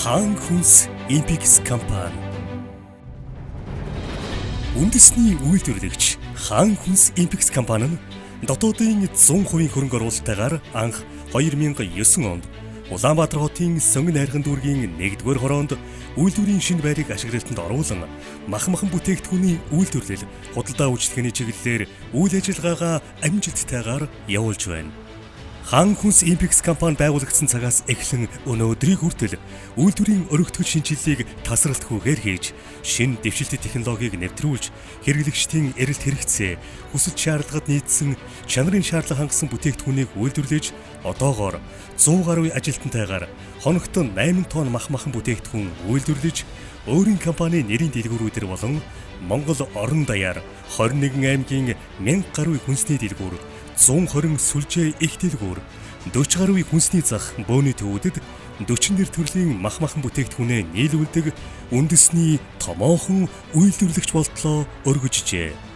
Хаан хүнс Impex компани. Үндэсний үйлдвэрлэгч Хаан хүнс Impex компани нь дотоодын 100% хөрөнгө оруулалттайгаар анх 2009 онд Улаанбаатар хотын Сонгин найрган дүүргийн 1-р хороонд үйлдвэрийн шинэ байрыг ашиглалтанд оруулан мах махан бүтээгдэхүүний үйлдвэрлэл, худалдаа үйлчилгээний чиглэлээр үйл ажиллагаагаа амжилттайгаар явуулж байна. Хаан хүнс Impex компани байгуулагдсан цагаас эхлэн өнөөдрийг хүртэл үйлдвэрийн өргөтгөл шинэчлэлийг тасралтгүйгээр хийж, шинэ дэвшилтэт технологиг нэвтрүүлж, хэрэглэгчдийн эрэлт хэрэгцээ, хүсэл шаардлагад нийцсэн чанарын шаардлага хангасан бүтээгдэхүүнийг үйлдвэрлэж, одоогоор 100 гаруй ажилтнтайгаар хоногт 8 тонн мах махан бүтээгдэхүүн үйлдвэрлэж, өөрийн компани нэрийн дэлгүүрүүдэр болон Монгол орон даяар 21 аймгийн 1000 гаруй хүнсний дэлгүүр, 120 сүлжээ их дэлгүүр, 40 гаруй хүнсний зах бөөний төвүүдэд 41 төрлийн мах махан бүтээгдэхүүнээ нийлүүлдэг үндэсний томоохон үйлдвэрлэгч болтлоо өргөжжээ.